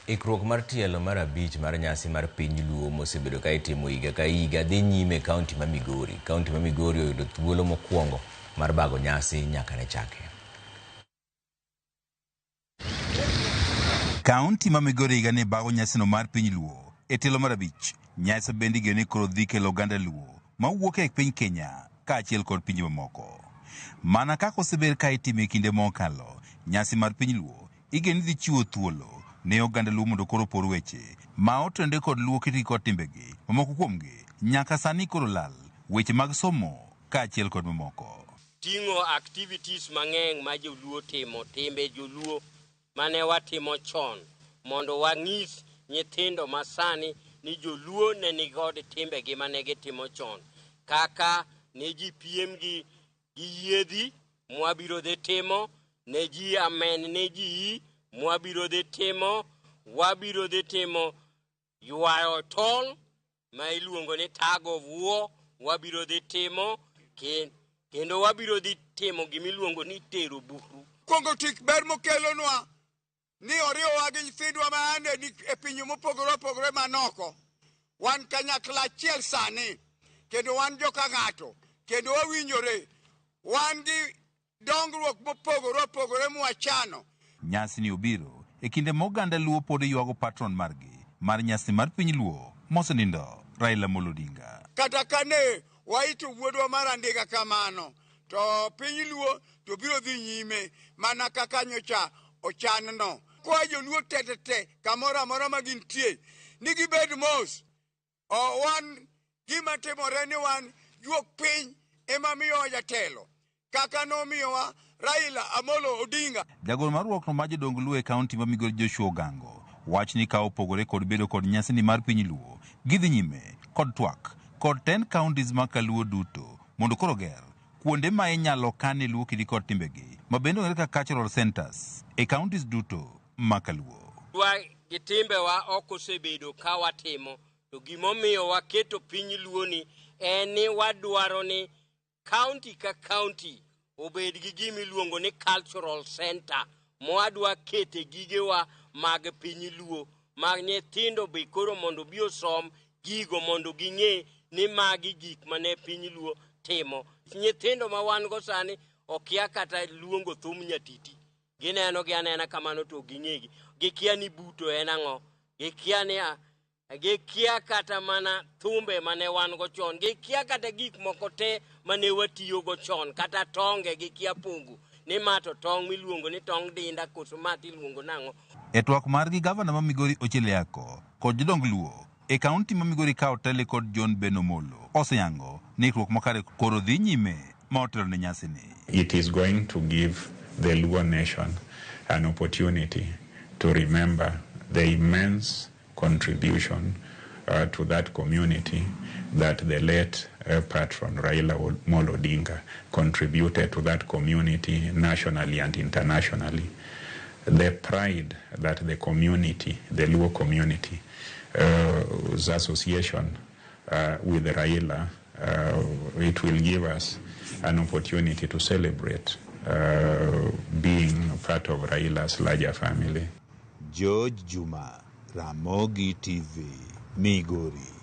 Ikruok mar tielo mar 5 mar nyasi mar piny Luo mosebedo ka itimo higa ka higa dhi nyime e kaunti ma Migori. Kaunti ma Migori oyudo thuolo mokwongo mar bago nyasi nyaka ne chake. Kaunti ma Migori higa ni bago nyasino mar piny Luo e tielo mar 5. Nyasi bende igeno ni koro dhi kelo oganda Luo mawuok e piny Kenya kaachiel kod pinje mamoko. Mana kaka osebed ka itime e kinde mokalo, nyasi mar piny Luo igeno ni dhi chiwo thuolo ne oganda Luo mondo koro opor weche ma otenore kod Luo kitgi kod timbegi mamoko kuomgi nyaka sani koro lal, weche mag somo kaachiel kod mamoko. Ting'o activities mang'eny ma joluo timo, timbe joluo mane watimo chon mondo wang'is nyithindo masani ni joluo ne nikod timbegi mane gitimo chon, kaka ne ji piem gi yiedhi mwabiro dhi timo, ne ji amen ne ji yi mwabiro dhi timo, wabiro dhi timo ywayo tol ma iluongo ni tug of war wabiro dhi timo, kendo wabiro dhi timo gimiluongo ni tero buru. Kuongo tik ber mokelonwa ni oriwowa gi nyithindwa ma ande ni e pinje mopogore opogore manoko. Wan kanyakla achiel sani, kendo wan joka ng'ato, kendo wawinjore. Wan gi dongruok mopogore opogore mwachano. Nyasi ni obiro e kinde ma oganda Luo pod ywago patron margi mar nyasi mar piny Luo mosenindo Raila Amolo Odinga. Kata kane waito wuodwa mar Andiga kamano, to piny Luo to biro dhi nyime mana kaka nyocha ochanno. Kwa joluo te te te kamoro amora ma gintie ni gibed mos. O wan gima timore ni wan juok piny ema miyowa jatelo kaka nomiyowa Raila Amolo Odinga. Jagoro mar riwruok mar jodong Luo e kaunti ma Migori Joshua Ogango wach ni ka opogore kod bedo kod nyasi ni mar piny Luo, gidhi nyime kod twak kod 10 counties ma kaluo duto mondo koro ger kuonde ma inyalo kane Luo kidi kod timbegi ma bende ong'ere kaka cultural centers e counties duto ma kaluo. Dwa gi timbewa ok osebedo ka watimo, to gimomiyo waketo piny Luo ni en ni wadwaro ni county ka county obed gi gima iluongo ni cultural center mwadwa kete gigewa mag piny Luo mag nyithindo be koro mondo obi osom gigo mondo ging'e ni magi gik mane piny Luo timo. Nyithindo ma wan go sani okia kata luongo thum nyatiti. Gineno gi anena kamano to ging'egi. Gikia ni buto en ang'o. Gikia ni gikia kata mana thumbe mane wan go chon. Gikia kata gik moko te mane watiyogo chon. Kata tonge gikia pongo. Ni ma to tong' miluongo ni tong' dinda koso ma tiluongo nang'o. E twak margi gavana ma Migori Ochiel Yako kod jodong Luo e kaunti ma Migori ka otele kod John Ben Omolo oseyango ni ikruok makare koro dhi nyime ma otelo ne nyasi ni. It is going to give the Luo nation an opportunity to remember the immense contribution to that community that the late patron Raila Amolo Odinga contributed to that community nationally and internationally. The pride that the community, the Luo community, association with Raila, it will give us an opportunity to celebrate being part of Raila's larger family. George Juma, Ramogi TV, Migori.